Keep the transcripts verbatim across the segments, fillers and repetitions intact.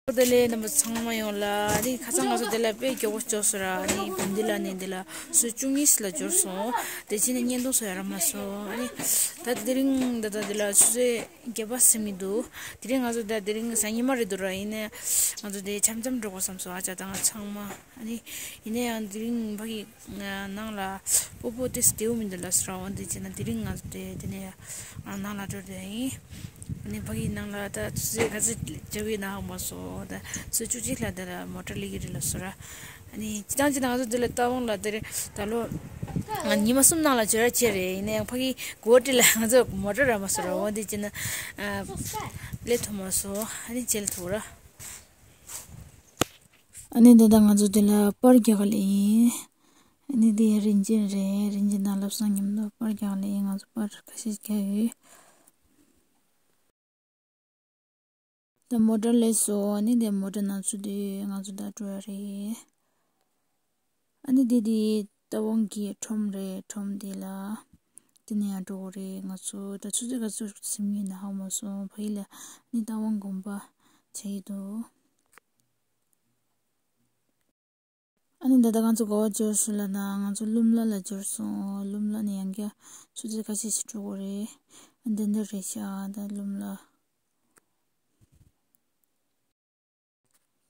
བདེ་ལེགས། རྣམ་པ་ཚང་མ་ཡོང་ལ། ཨ་ནི་ཁ་སང་ང་ཚོ་དེ་ལ་དཔེ་མགྱོགས་པོ་འབྱོར་སོང་ར། ཨ་ནི་བོན་སྡེ་ལ་ནས་འདི་ལ་ཆུ་ཚོད་བཅུ་གཉིས་ལ་འབྱོར་སོང་། དེ་ཕྱིན་ནས་བརྙན་ཐུང་བཟོ་ཡ་རག་མ་སོང་། ཨ་ནི་ད་དེ་རིང་ད་ལྟ་འདི་ལ་ཆུ་ཚོད་བརྒྱད་པ་ཟིན་གྱི་འདུག་དེ་རིང་ང་ཚོ་ད་དེ་རིང་གཟའ་ཉི་མ་རེད་འདུག་ར། ཡིན་ནའི་ང་ཚོ་དེ་འཆམ་འཆམ་འགྲོ་དགོས་བསམ་སོང་། ཨ་ཅག་དང་ང་ཚང་མ། ཨ་ནི་ཡིན་ནའི་ཡང་དེ་རིང་ཕ་གི་ནང་ལ་སྤོ་སྤོ་ཏོག་ཙམ་བདེ་པོ་མི་འདུག་ལབ་སོང་ར། འོ་འདི་བྱས་ན་དེ་རིང་ང་ཚོ་དེ་དེ་ནས་ནང་ལ་འགྲོ་དེ་ཡིན། ཨ་ནི་ཕ་གི་ནང་ལ་ད་ཆུ་ཚོད་ག་ཚོད་འཇབ་ཡོད་ན་ཧ་མ་སོང་། ད་ཆུ་ཚོད་བཅུ་གཅིག་ལ་དེ་ལ་མོ་ཊ་སླེབས་ཀྱི་རེད་ལབ་སོང་ར། ཨ་ནི་སྤྱིར་བཏང་བྱས་ན་ང་ཚོ་འདི་ལ་རྟ་དབང་ལ་དེ་རེད། ད་ལོ་ང་ཉི་མ་གསུམ་ནང་ལ་འབྱོར་ར་བྱས་རེད། ཡིན་ནའི་ཕ་གི་གོ་ཏི་ལ་ང་ཚོ་མོ་ཊ་རག་མ་སོང་ར། འོ་འདི་བྱས་ན་ཨ་སླེབས་ཐུབ་མ་སོང་། ཨ་ནི་རྗེས་ལ་ཐུག་ར། ཨ་ནི་ད་ལྟ་ང་ཚོ་འདི་ལ་པར་རྒྱག་ག་སླེབས་ཡིན། ཨ་ནི་འདི་ཡ་རིན་ཆེན་རེད། རིན་ཆེན་དང་བློ་བཟང་མཉམ་དུ་པར་རྒྱག་ག་སླེབས་ཡིན། ང་ཚོ་པར་ཁ་ཤས་རྒྱག་ཡོད། ད་མོ་ཊ་སླེབས་སོང་། ཨ་ནི་དེ་མོ་ཊ་ནང་ཚུད་དུས་ང་ཚོ་ད་འགྲོ་ཡ་རེད། ཨ་ནི་དེ་དེ་རྟ་དབང་གི་ཁྲོམ་རེད། ཁྲོམ་དེ་ལ་དེ་ནས་ཡར་འགྲོ་དགོས་རེད། ང་ཚོ་ད་ཆུ་ཚོད་ག་ཚོད་ཟིན་ཡོད་ན་ཧ་མ་སོང་། ཕ་གི་ལ་ཨ་ནི་རྟ་དབང་དགོན་པ་བྱེད་ཀྱི་འདུག་ཨ་ནི་ད་ལྟ་ང་ཚོ་ག་པར་འབྱོར་སོང་ལབ་ན། ང་ཚོ་ལུམ་ལ་ལ་འབྱོར་སོང་། ལུམ་ལ་ནས་ཡང་བསྐྱར་ཆུ་ཚོད་ཁ་ཤས་ཤིག་འགྲོ་དགོས་རེད། ཨ་འདི་འདྲ་རེད་ཤག་ད་ལུམ་ལ།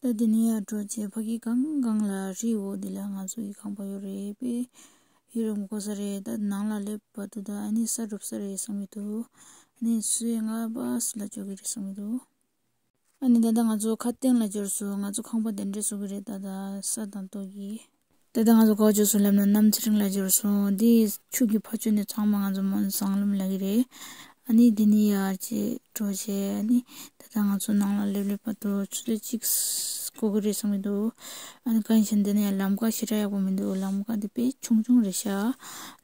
ད་འདི་ནས་ཡར་འགྲོ་བྱས་ཕ་གི་སྒང་སྒང་ལ་རིའི་འོག་འདི་ལ་ང་ཚོ་ཡི་ཁང་པ་ཡོད་རེད། དཔེ་ཡུན་རིང་པོ་འགོར་ས་རེད། ད་ནང་ལ་སླེབས་བར་དུ་ད་ཨ་ནི་ས་རུབ་ས་རེད་བསམ་གྱི་འདུག་ཨ་ནི་ཆུ་ཚོད་ལྔ་པ་ལ་འབྱོར་གྱི་རེད་བསམ་གྱི་འདུག་ཨ་ནི་ད་ལྟ་ང་ཚོ་ཁ་སྟེང་ལ་འབྱོར་སོང་། ང་ཚོ་ཁང་པ་དེ་འདྲས་བཟོ་གི་རེད། ད་ལྟ་ས་དང་ཏོག་གིས། ད་ལྟ་ང་ཚོ་ག་པར་འབྱོར་སོང་ལབ་ན་གནམ་ཚེ་རིང་ལ་འབྱོར་སོང་། འདི་ཆུ་གི་ཕ་ཆོས་ནས་ཚང་མ་ང་ཚོ་མོན་སྲང་ལམ་ལབ་ཀྱི་རེད། ཨ་ནི་འདི་ནས་ཡར་ཅིག་འགྲོ་བྱས། ཨ་ནི་ད་ལྟ་ང་ཚོ་ནང་ལ་སླེབས་སླེབས་བར་དུ་ཆུ་ཚོད་གཅིག་འགོར་གྱི་རེད་བསམ་གྱི་འདུག་ཨ་ནི་གང་ཡིན་ཟེར་ན་འདི་ནས་ལམ་ཁ་ཞེ་དྲག་ཡག་པོ་མི་འདུག་ལམ་ཁ་འདི་དཔེ་ཆུང་ཆུང་རེད་ཤག་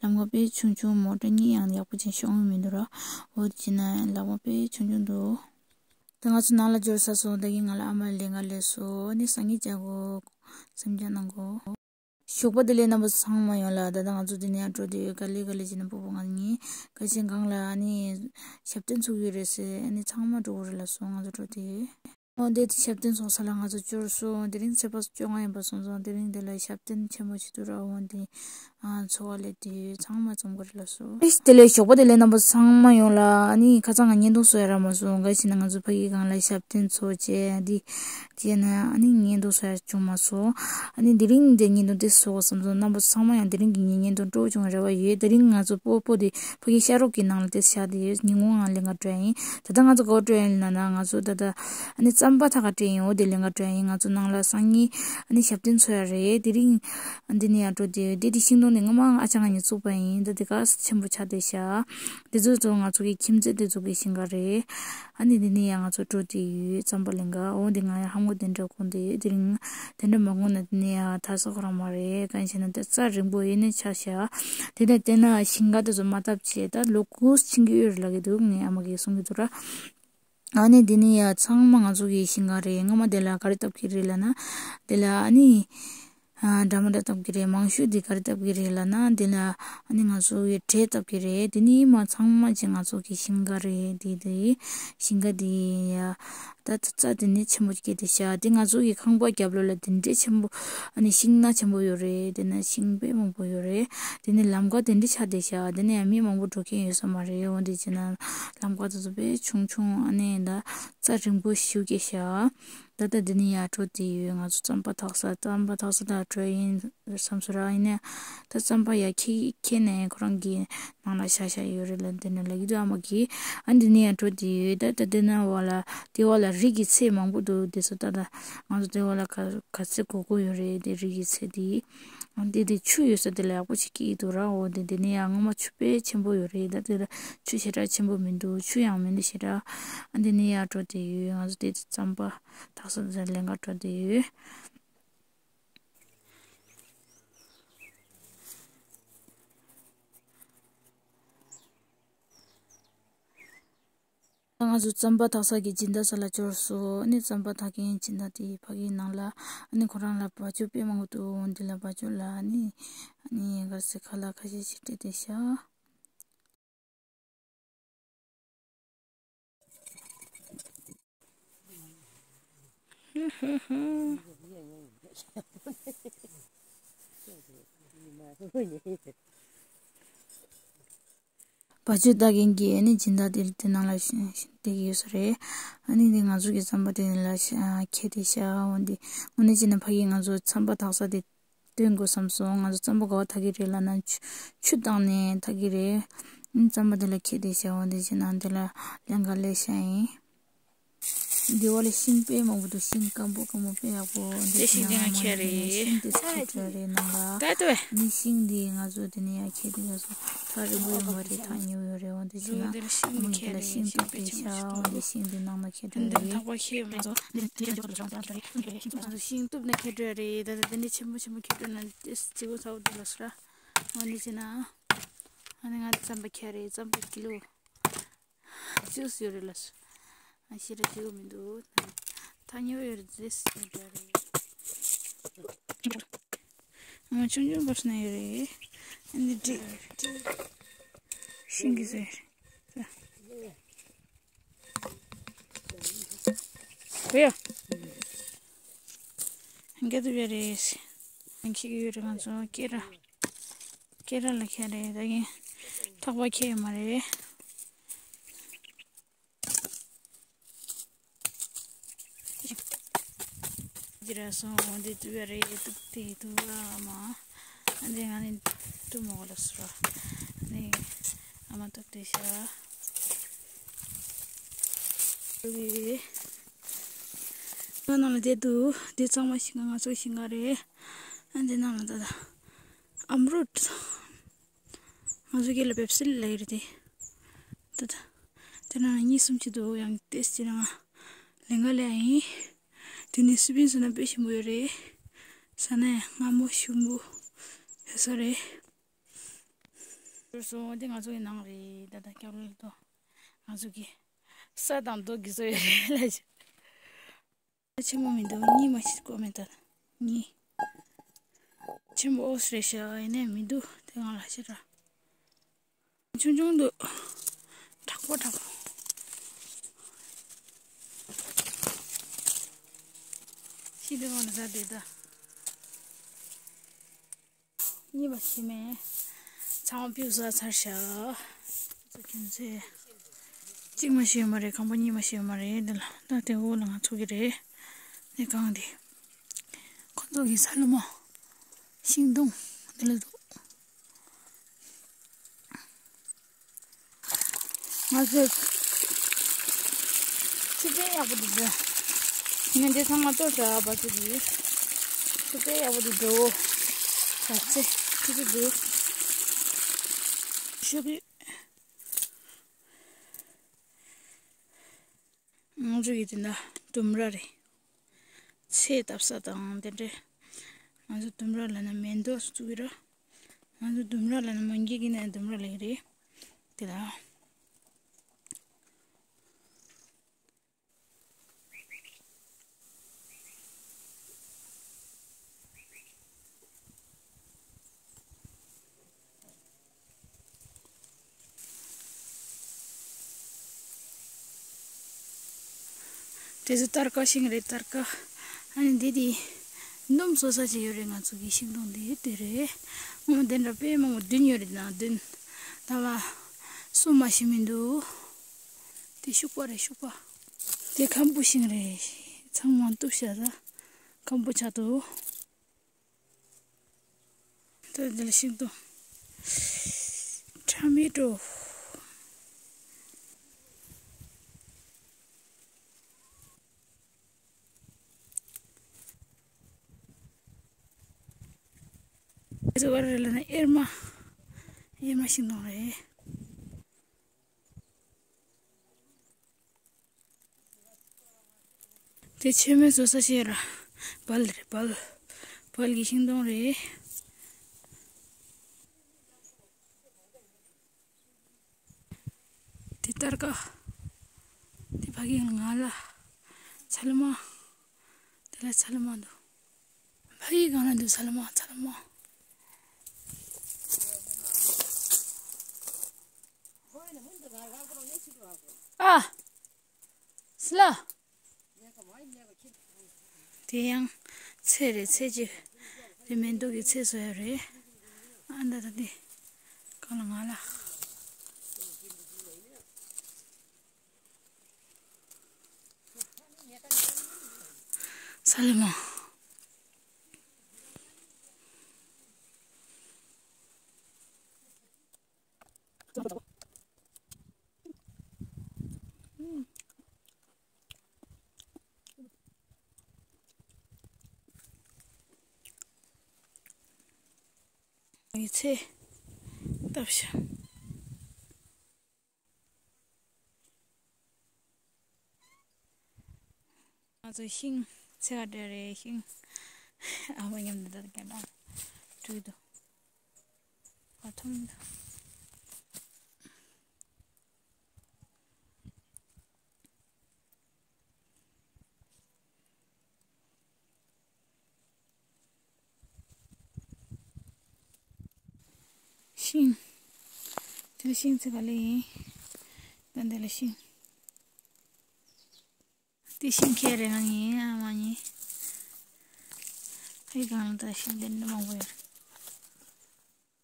ལམ་ཁ་དཔེ་ཆུང་ཆུང་། མོ་ཊ་གཉིས་ཡང་ཡག་པོ་ཅིག་ཤོང་གི་མི་འདུག་ར། འོ་དེ་བྱས་ན་ལམ་ཁ་དཔེ་ཆུང་ཆུང་འདུག་ད་ང་ཚོ་ནང་ལ་འབྱོར་ཚར་སོང་། ད་གིན་ང་ལ་ཨ་མ་ལས་ཀ་སླེབས་སོང་། ཨ་ནི་སང་ཉིན་བྱ་དགོས། སེམས་ཅན་ནང་གོ། ཞོགས་པ་བདེ་ལེགས། རྣམ་པ་ཚང་མ་ཡོང་ལ། ད་ལྟ་ང་ཚོ་འདི་ནས་འགྲོ་དུས་ག་ལེ་ག་ལེ་བྱས་ནས་སྤོ་བོ་ང་གཉིས་ག་ཅན་གང་ལ་ཨ་ནི་ཞབས་བརྟན་ཚོགས་ཡོད་རེད་ཟེར། ཨ་ནི་ཚང་མ་འགྲོ་གི་རེད་ལབ་སོང་། ང་ཚོ་འགྲོ་དུས། འོ་འདི་ཞབས་བརྟན་ཚོགས་ས་ལ་ང་ཚོ་འབྱོར་སོང་། དེ་རིང་ཚེས་པ་བཅོ་ལྔ་ཡིན་པ་སོང་ཙང་དེ་རིང་འདི་ལ་ཞབས་བརྟན་ཆེན་པོ་ཞིག་འདུག་ར། འོ་འདི་ཨ་འཚོ་བ་ལས་དུས་ཚང་མ་འཛོམས་གི་རེད་ལབ་སོང་། ཨིས་དེ་ལས་ཞོགས་པ་བདེ་ལེགས། རྣམ་པ་ཚང་མ་ཡོང་ལ། ཨ་ནི་ཁ་སང་ང་བརྙན་ཐུང་བཟོ་ཡ་རག་མ་སོང་། ག་ཅི་ན་ང་ཚོ་ཕ་གི་སྒང་ལ་ཞབས་བརྟན་ཚོགས་བྱས་འདི་བྱས་ན་ཨ་ནི་བརྙན་ཐུང་བཟོ་ཡ་བྱུང་མ་སོང་། ཨ་ནི་དེ་རིང་འདི་བརྙན་ཐུང་དེ་བཟོ་དགོས་བསམ་སོང་། རྣམ་པ་ཚང་མ་ཡང་དེ་རིང་གི་ངའི་བརྙན་ཐུང་སྤྲོ་བྱུང་རེ་བ་ཡོད། དེ་རིང་ང་ཚོ་སྤོ་བོ་དེ་ཕ་གི་ཤ་རོགས་ཀྱི་ནང་ལ་དེ་བཞག་དེ་ཡོད། ཉིན་གུང་ང་ལེན་ག་འགྲོ་ཡ་ཡིན། ད་ལྟ་ང་ཚོ་ག་པར་འགྲོ་ཡ་ཡིན་ལབ་ན། ང་ཚོ་ད་ལྟ་ཨ་ནི་རྩམ་པ་འཐག་ག་འགྲོ་ཡ་ཡིན། འོ་དེ་ལེན་ག་འགྲོ་ཡ་ཡིན། ང་ཚོ་ནང་ལ་སང་ཉིན་ཨ་ནི་ཞབས་བརྟན་འཚོགས་ཡ་རེད། དེ་རིང་འདི་ནས་ཡར་འགྲོ་དེ་ཡོད། དེ་དེ་ཤིང་སྡོང་དེ་སྔོན་མ་ཨ་ཅག་ང་གཉིས་བཙུགས་པ་ཡིན། ད་དེ་ག་ཆེན་པོ་ཆགས་བསྡད་ཤག་དེ་ཚོ་ཚོ་ང་ཚོ་གི་ཁྱིམ་མཚེས་དེ་ཚོ་གི་ཞིང་ཁ་རེད། ཨ་ནི་དེ་ནས་ཡར་ང་ཚོ་འགྲོ་དེ་ཡོད། རྩམ་པ་ལེན་ག་འོ་དེ་ང་ཡང་ཧ་མ་གོ། དེ་འདྲ་གོ་དེ་ཡོད། དེ་རིང་དེ་འདྲ་མ་གོ་ན་དེ་ནས་ཡར་ཐར་ས་ཁོ་རང་མ་རེད། གང་ཡིན་ཟེར་ན་དེ་རྩ་རིང་པོ་ཡིན་ནས་ཆགས་ཤག་དེ་ནས་དེ་ན་ཞིང་ཁ་དེ་ཚོ་མ་བཏབ་བྱས་ད་ལོ་དགུ་ཕྱིན་གི་ཡོད་རེད་ལབ་ཀྱི་འདུག་ངའི་ཨ་མ་གིས་གསུང་གི་འདུག་ར། ཨ་ནི་འདི་ནི་ཡ་ཚང་མ་ང་ཚོ་གི་ཞིང་ཁ་རེད། སྔོན་མ་དེ་ལ་ག་རེ་བཏབ་ཀྱི་རེད་ལབ་ན། དེ་ལ་ཨ་ནི་ཨ་འདྲ་མི་འདྲ་བཏབ་ཀྱི་རེད། མང་ཤོས་འདི་ག་རེ་བཏབ་ཀྱི་རེད་ལབ་ན། དེ་ལ་ཨ་ནི་ང་ཚོ་གི་འབྲས་བཏབ་ཀྱི་རེད། དེ་ནི་མ་ཚང་མ་ཅིག་ང་ཚོ་གི་ཞིང་ཁ་རེད། དེ་དེ་ཞིང་ཁ་དེ་ཡ་ད་རྩ་དེ་ནི་ཆེན་པོ་སྐྱེས་དེ་ཤག་དེ་ང་ཚོ་གི་ཁང་པ་རྒྱབ་ལོགས་ལ་དེ་འདྲའི་ཆེན་པོ་ཨ་ནི་ཤིང་སྣ་ཆེན་པོ་ཡོད་རེད། དེ་ན་ཤིང་དཔེ་མང་པོ་ཡོད་རེད། དེ་ནི་ལམ་ཁ་དེ་འདྲ་ཆགས་བསྡད་ཤག་དེ་ནི་ཡང་མི་མང་པོ་འགྲོ་མཁན་ཡོད་ས་མ་རེད། འོ་དེ་བྱས་ན་ལམ་ཁ་དེ་ཚོ་དཔེ་ཆུང་ཆུང་ཨ་ནི་ད་རྩ་རིང་པོ་ཞིག་སྐྱེས་ཤག་ད་ལྟ་འདི་ནས་ཡར་འགྲོ་དེ་ཡོད། ང་ཚོ་རྩམ་པ་འཐག་ས་རྩམ་པ་འཐག་ས་དང་འགྲོ་ཡིན་བསམ་སོང་ར། ཡིན་ནའི་ད་རྩམ་པ་ཡར་ཁྱེར་ཁྱེར་ནས་ཁོ་རང་གི་ནང་ལ་བཞག་བཞག་ཡོད་རེད་ལབ་དེ་ནས་ལབ་ཀྱི་འདུག་ཨ་མ་གིས། ཨ་འདི་ནས་ཡར་འགྲོ་དེ་ཡོད། ད་ད་དེ་ན་བ་ལ་དེ་བ་ལ་རི་གི་ཚལ་མང་པོ་འདུག་དེ་ཚོ་ད་ད་ང་ཚོ་དེ་བ་ལ་ག་ག་ཚོད་དགོས་དགོས་ཡོད་རེད། དེ་རི་གི་ཚལ་དེ། འདི་དེ་ཆུ་ཡོད་ས་དེ་ལ་ཡག་པོ་ཞིག་སྐྱེས་འདུག་ར། འོ་དེ་དེ་ནས་ཡང་སྔོན་མ་ཆུ་དཔེ་ཆེན་པོ་ཡོད་རེད། ད་དེ་ལ་ཆུ་ཞེ་དྲག་ཆེན་པོ་མི་འདུག་ཆུ་ཡང་མི་འདུག་ཞེ་དྲག་ཨ་འདི་ནས་ཡར་འགྲོ་དེ་ཡོད། ང་ཚོ་དེ་རྩམ་པ་འཐག་ས་དེ་ལ་ལེན་ག་འགྲོ་དེ་ཡོད། ང་ཚོ་རྩམ་པ་འཐག་ས་གི་སྦྱིན་བདག་ས་ལ་འབྱོར་སོང་། ཨ་ནི་རྩམ་པ་འཐག་མཁན་སྦྱིན་བདག་དེ་ཕ་གིའི་ནང་ལ་ཨ་ནི་ཁོ་རང་ལ་བ་ཅོ་དཔེ་མང་པོ་འདུག་འདི་ལ་བ་ཅོ་ལ་ཨ་ནི་ཨ་ནི་ག་རེ་ཟེར་ཁ་ལག་ཁ་ཤས་ཤིག་སྤྲད་དེ་ཤག་བ་ཕྱུགས་ལྟ་མཁན་གྱིས་ཨ་ནི་སྦྱིན་བདག་དེ་དེ་ནང་ལ་བསྡད་ཀྱི་ཡོད་ས་རེད། ཨ་ནི་འདི་ང་ཚོ་གི་རྩམ་པ་དེ་ལ་ཤ་ཁྱེར་ཏེ་ཤ་འོ་འདི་དངོས་གནས་བྱས་ན་ཕ་གིས་ང་ཚོ་རྩམ་པ་འཐག་ས་དེ་སྟོན་དགོས་བསམ་སོང་། ང་ཚོ་རྩམ་པ་ག་བ་འཐག་གི་རེད་ལབ་ན་ཆུ་ཆུ་བཏང་ནས་འཐག་གི་རེད། ཨ་ནི་རྩམ་པ་དེ་ལ་ཁྱེར་ཏེ་ཤ་འོ་འདི་བྱས་ན་འདི་ལ་ལན་ག་ལས་ཤ་ཡིན། འདི་བ་ལ་ཤིང་དཔེ་མང་པོ་འདུག་ཤིང་སྐམ་པོ་སྐམ་པོ་དཔེ་ཡག་པོ་འདི་དེ་ཤིང་འདི་ང་ཁྱེར་རེད། ཤིང་དེ་ཚོ་ཁྱེར་འགྲོ་རེད་ནང་ལ། ད་ལྟ་བས། ནི་ཤིང་འདི་ང་ཚོ་དེ་ནས་ཡར་ཁྱེར་དེ་ག་སོ་ཐག་རིང་པོ་ཡོང་བ་རེད། ཐག་ཉེ་བོ་ཡོད་རེད། འོ་འདི་ཕྱིན་ན་འདི་ལ་ཤིང་མི་ཁྱེར་རེད། ཤིང་གཏུབ་དེ་ཤ་འོ་འདི་ཤིང་འདི་ནང་ལ་ཁྱེར་འགྲོ་རེད། ཐག་པ་ཁྱེར་མ་སོང་། འདི་འདི་ལ་འཇོག་ལ་ཤིང་གཏུབ་ནས་ཁྱེར་འགྲོ་རེད། ད་ལྟ་འདི་ནས་ཆེན་པོ་ཆེན་པོ་ཁྱེར་འགྲོ་ན་དེ་ལྗིད་པོ་ཚ་པོ་འདུག་ལ་སོ་ར། འོ་འདི་ཕྱིན་ན་ཨ་ནི་ང་རྩམ་པ་ཁྱེར་རེད། རྩམ་པ་ཀི་ལོ། ཅུས་ཡོད་རེད་ལ་སོ། ཨ་ཤི་ར་ཅུ་མི་འདུག་ཐག་ཉེ་བོ་ཡོད་རེད། ཟེར་ཟེར་འདྲ་རེད། ཨ་ཆུང་ཆུང་བབས་ན་ཡོད་རེད། ཨ་འདི་འགྲིག་ཤིང་གི་ཟེར། བེ་ཡ། འགལ་དུ་བེ་རེད། ཁྱི་གི་ཡོད་རེད། ང་ཚོ་སྐེ་ར། སྐེ་ར་ལ་ཁྱེར་རེད། ད་གིན་ཐག་པ་ཁྱེར་ཡོད་མ་རེད། འདི་ར་སོང་། འདི་ཏུ་བ་རེད། ཏུག་ཏི་ཏུ་བ་མ། འདི་ང་ནི་ཏུ་མོ་ལ་སུ་ར། ནི་ཨ་མ་ཏུག་ཏི་ཤ། ང་ནང་ལ་དེ་དུ་དེ་ཚང་མ་ཤིང་ང་ཚོ་ཤིང་ང་རེད། འདི་ནང་ལ་ད་ད་ཨམ་རུད། ང་ཚོ་སྐད་ལ་པེབ་སི་ལབ་ཀྱི་རེད་དེ། ད་ད། དེ་ན་གཉིས་གསུམ་ཅིག་འདུག་ཡང་ཏེས་ཅི་ན་ལེང་ག་ལས་ཡིན། དེ་ནས་སི་པིན་སོ་ན་དཔེ་ཞིམ་པོ་ཡོད་རེད། ས་ན་ཡང་སྔ་མོ་ཞིམ་པོ་ཡོད་ས་རེད། ཞུ་སོང་། འདི་ང་ཚོ་གི་ནང་རེད། ད་ད་སྐྱབས་ལ་ཏོ། ང་ཚོ་གི་ས་དང་རྡོ་གི་བཟོ་ཡོད་རེད་ལ། ཆེན་མོ་མི་འདུག་གཉིས་མ་ཞིག་བཀོད་མེད་ད། གཉིས། ཆེན་པོ་ཨོ་སི་རེད་ཤག་ཡིན་ནའི་མི་འདུག་དེ་སྒང་ལ་ཤི་ར། ཆུང་ཆུང་འདུག་དྲག་པོ་དྲག་པོ། ཤི་དེ་སྒང་ལ་ཟ་བསྡད་ད། གཉིས་པ་ཤི་མེད། ཚང་མ་ཕུད་ཟ་ཚར་ཤག་ཁྱོད་ཚོས་གཅིག་མ་ཤི་ཡོད་མ་རེད། ཁང་པ་གཉིས་མ་ཤི་ཡོད་མ་རེད། འདི་ལ་ད་དེ་འོག་ལ་ང་ཚོ་གི་རེད། དེ་གང་དེ། ཁོ་ཚོ་གི་ས་ལུ་མ། ཤིང་སྡོང་འདི་ལ་འདུག་ང་ཚོས་ཆུ་ཚན་ཡག་པོ་འདུག་ཟེར། ངས་འདི་ཚང་མ་གཏོར་བཞག་པ་ཚོ་གིས། ཆུ་ཚན་ཡག་པོ་འདུག་འགྲོ། ད་ཚེ་ཆུ་ཚན་འདུག་ཤོག་གུ། ང་ཚོ་གི་དེ་འདྲ་ལྡུམ་ར་རེད། ཚེ་བཏབ་ས་དང་དེ་འདྲས། ང་ཚོ་ལྡུམ་ར་ལབ་ན་མེ་འདོགས་སུ་བཙུགས་ཀྱི་ར། ང་ཚོ་ལྡུམ་ར་ལབ་ན་མོན་སྐད་ཀྱི་ནང་ལྡུམ་ར་ལབ་ཀྱི་རེད། དེ་ལ། དེ་ཚོ་སྟར་ཀ་ཤིང་རེད། སྟར་ཀ། ཨ་ནི་འདི་དེ་སྣུམ་བཟོ་ས་ཅིག་ཡོད་རེད། ང་ཚོ་གི་ཤིང་སྡོང་འདི་དེ་རེད། ཨོ་དེ་འདྲ་དཔེ་མང་པོ་བདུན་ཡོད་རེད། ན་བདུན། ད་བ་གསུམ་མ་ཤི་མི་འདུག་དེ་ཤུག་པ་རེད། ཤུག་པ། དེ་ཁམ་བུ་ཤིང་རེད། ཚང་མ་གཏུབ་བཞག་ད་ཁམ་བུ་ཆགས་འདུག་ད་འདི་ལ་ཤིང་སྡོང་། ཁྲ་མི་འགྲོ། འདི་ཚོ་བར་རེ་ལ་ན་གཡེར་མ། གཡེར་མ་ཤིང་སྡོང་རེད། དེ་མཆོད་མེ་བཟོ་ས་ཞིག་ར། བལ་རེད་བལ། བལ་གྱི་ཤིང་སྡོང་རེད། དེ་སྟར་ཀ་དེ་ཕ་གི་ང་ལ། ཚ་ལུ་མ། དེ་ལ་ཚ་ལུ་མ་འདུག་ཕ་གི་གང་ལ་འདུག་ཚ་ལུ་མ། ཚ་ལུ་མ། ཨ། སི་ལ། དེ་ཡང་ཚེ་རེད། ཚེ་གཅིག་རེད། མེ་ཏོག་གི་ཚེ་བཟོ་ཡ་རེད། ཨ་ད་ད་དེ་གང་ལ་ང་ལ། ས་ལེ་མོ། ཡི་ཚེ་བཏབ་ཤག་ང་ཚོ་ཤིང་ཚེ་ག་འདྲ་རེད། ཤིང་ཨ་མ་མཉམ་དུ་ད་རྒན་པ་བྲུས་འདུག་བ་ཐུམ་འདུག་ཤིང་། དེ་ལ་ཤིང་ཚེ་ག་ལེ་ཡིན། ད་འདི་ལ་ཤིང་། དེ་ཤིང་ཁྱེར་རེ་ང་ཡིན་ཨ་མ་ཡིན། ཧེ་གང་ལ་ད་ཤིང་དེ་འདྲ་མང་པོ་ཡོད་རེད།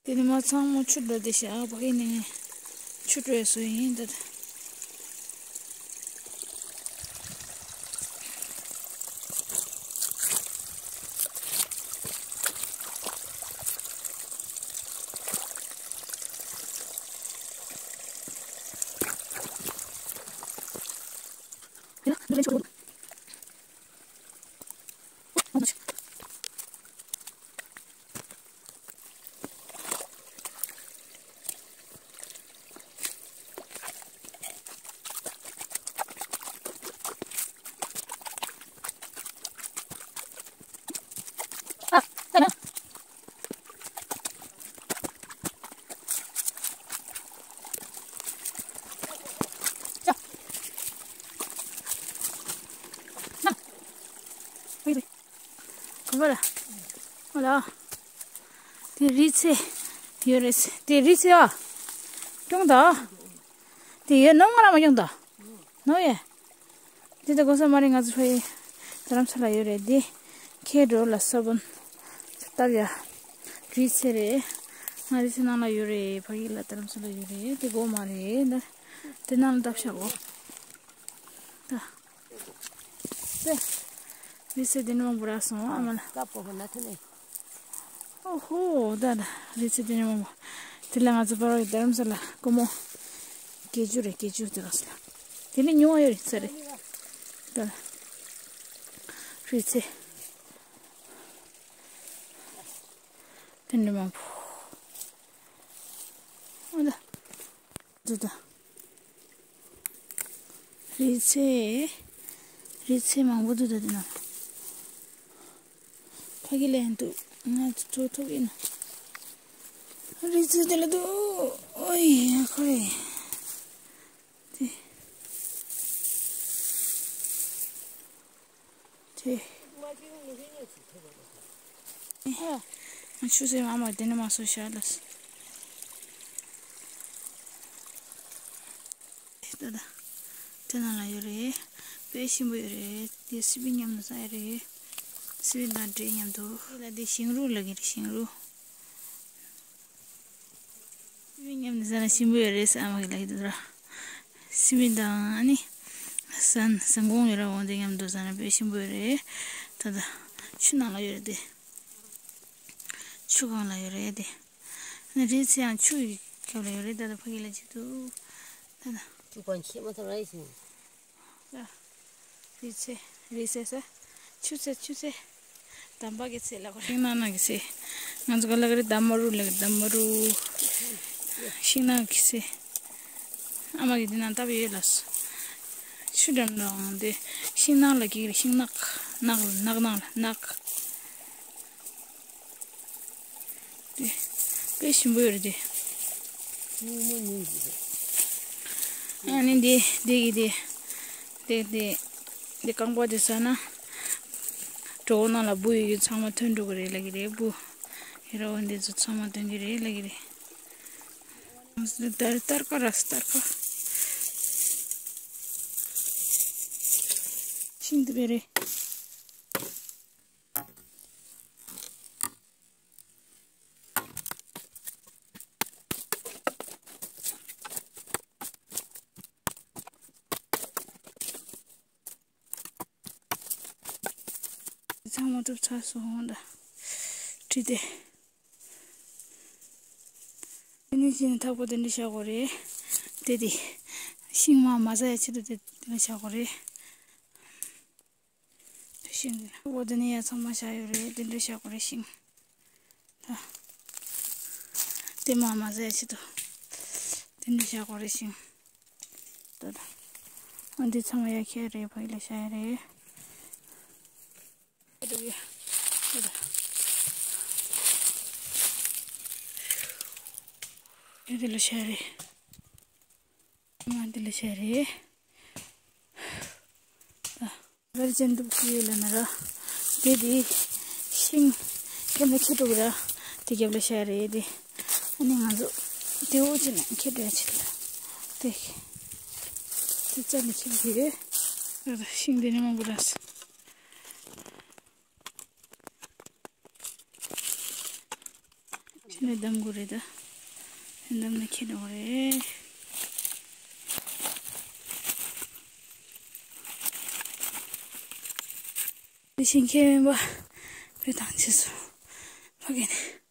དེ་ནི་མ་ཚང་མ་ཆུ་འགྲོ་དེ་ཤག་ཨ་ཕ་གི་ནི་ཆུ་འགྲོ་ཡ་སུ་ཡིན་ད། གོ་བ་ལ། ཨོ་ལ། དེ་རི་ཚེ། ཡོད་རེད། དེ་རི་ཚེ་ཨ། ཀྱོང་ད། དེ་ཡོད་ནོ་ང་རང་མ་ཀྱོང་ད། ནོ་ཡེ། དེ་ད་གོ་ས་མ་རེད། ང་ཚོ་ཕ་ཡི་རྡ་རམ་ས་ལ་ཡོད་རེད། དེ་ཁྱེད་འགྲོ་ལ་ས་བོན་བཏབ་ཡ། རི་ཚེ་རེད། ང་རི་ཚེ་ནང་ལ་ཡོད་རེད། ཕ་གི་ལ་རྡ་རམ་ས་ལ་ཡོད་རེད། དེ་གོ་མ་རེད་ད། དེ་ནང་ལ་བཏབ་ཤག་གོ། ད། ཏེ། རི་ཚེ་འདི་ནི་མང་པོ་རག་སོང་ཨ་མ་ལ། ཀ་པོ་ཧོ་ན་ཐུ་ནེ། ཨོ་ཧོ་ད་ད། རི་ཚེ་འདི་ནི་མང་པོ། དེ་ལ་ང་ཚོ་པར་བའི་རྡ་རམ་ས་ལ་ཀོ་མོ། སྐྱེ་རྒྱུ་རེད། སྐྱེ་རྒྱུ་དེ་རག་སོང་། དེ་ནི་ཉུང་བ་ཡོད་རེད་ཚེ་རེད། ད། རི་ཚེ། དེ་ནི་མང་པོ། ཨོ་ད། འདི་ད། རི་ཚེ། རི་ཚེ་མང་པོ་འདུག་ད་འདི་ན། ཕ་གི་ལན་འདུག་ང་ཚོ་ཐུག་ཡིན། རི་ཚེ་དེ་ལ་འདུག་ཨོ་ཡ་ཁོ་རེ། དེ། དེ། ང་ཆུ་ཟེར་མ་མ་དེ་ནས་མ་སོ་ཤ་ལ། ད་ད། དེ་ནང་ལ་ཡོད་རེད། དཔེ་ཞིམ་པོ་ཡོད་རེད། དེ་སི་པི་མཉམ་དུ་ཟ་ཡ་རེད། སི་པི་དང་འབྲས་མཉམ་དུ། ལ་དེ་ཞིང་རུ་ལ་གི་རེད། ཞིང་རུ། སི་པི་མཉམ་དུ་ཟ་ན་ཞིམ་པོ་ཡོད་རེད་ཟེར་ཨ་མ་གིས་ལབ་ཀྱི་འདུག་ར། སི་པི་དང་ཨ་ནི། ཟན་ཟན་གོང་ཡོད་ར། འོ་དེ་མཉམ་དུ་ཟ་ན་དཔེ་ཞིམ་པོ་ཡོད་རེད། ད་ད། ཆུ་ནང་ལ་ཡོད་རེད་དེ། ཆུ་སྒང་ལ་ཡོད་རེད་དེ། ཨ་ནི་རི་ཚེ་ཡང་ཆུ་ཡི་རྒྱབ་ལ་ཡོད་རེད། ད་ད་ཕ་གི་ལ་ཅིག་འདུག་ད་ད། ཆུ་སྒང་ཆེ་མ་ཐག་ར་ཡིན། རི་ཚེ། རི་ཚེ་ཟེར། ཆུ་ཚེ། ཆུ་ཚེ། འདམ་བག་གི་ཚེ་ལ་གོ་རེ། ཤིང་ནགས་ནགས་ཀྱི་ཚེ། ང་ཚོ་ག་ལ་ག་རེ་འདམ་མ་རུ་ལ་གི་འདམ་མ་རུ། ཤིང་ནགས་ཀྱི་ཚེ། ཨ་མ་གིས་འདི་ནང་བཏབ་ཡོད་ལ། ཆུ་འགྲམ་ནང་དེ་ཤིང་ནགས་ལ་གི་རེ། ཤིང་ནགས། ནགས་ལ་ནགས། ནགས་ནང་ལ་ནགས། དེ། དཔེ་ཞིམ་པོ་ཡོད་རེད་དེ། སྔོན་མོ་ཉིན་གྱི་རེད། ཨ་ནི་དེ་དེ་གི་དེ། དེ་དེ། དེ་རྐང་པ་དེ་ཟ་ན། གྲོགས་ནང་ལ་འབུ་ཡོད་རྒྱུ་ཚང་མ་ཐོན་འགྲོ་གི་རེད་ལབ་ཀྱི་རེད། འབུ། ཡ་ར་འོ་འདི་ཚོ་ཚང་མ་ཐོན་གྱི་རེད་ལབ་ཀྱི་རེད། དར་དར་དཀར་ར་དར་དཀར། ཤིང་དེ་བས་རེད། ཐང་མ་ཐུབ་ཚར་སོང་ད། བྲིས་ཏེ། དེ་ནས་ཅི་ནས་ཐག་པ་དེ་འདྲ་བཞག་དགོས་རེད། དེ་དེ། ཤིང་མ་མ་ཟ་ཡ་ཆེད་དུ་དེ་དེ་འདྲ་བཞག་དགོས་རེད། ཤིང་འོ་དེ་ནས་ཡ་ཚང་མ་བཞག་ཡོད་རེད། དེ་འདྲ་བཞག་དགོས་རེད་ཤིང་། ད། དེ་མ་མ་ཟ་ཡ་ཆེད་དུ། དེ་འདྲ་བཞག་དགོས་རེད་ཤིང་། ད་ད། འོ་འདི་ཚང་མ་ཡ་ཁྱེར་རེད། ཕ་གི་ལ་བཞག་ཡ་རེད། ཡ་འདི་ལ་བཞག་རེད། ང་འདི་ལ་བཞག་རེད། ད། ག་རེ་ཅན་འདུག་ཅི་ཡོད་ལ་ན་ར། དེ་དེ། ཤིང་། རྒྱབ་ལ་ཁྱེར་འགྲོ་གི་ར། དེ་རྒྱབ་ལ་བཞག་རེད་དེ། ཨ་ནི་ང་ཚོ། དེ་འོག་ཅི་ན་ཁྱེར་འགྲོ་ཡ་ཆེད་ལ། དེ། དེ་རྩ་ནས་ཁྱེར་གི་ཡོད། ཤིང་དེ་ནི་མང་པོ་ར། ཕྱི་ནས་བསྡམ་དགོས་རེད་ད། བསྡམ་ནས་ཁྱེར་འགྲོ་རེད། དེ་བཞིན་ཁྱེར་མེད་པ། བོད་ཐང་ཆད་སོང་། ཕ་གི་ནས།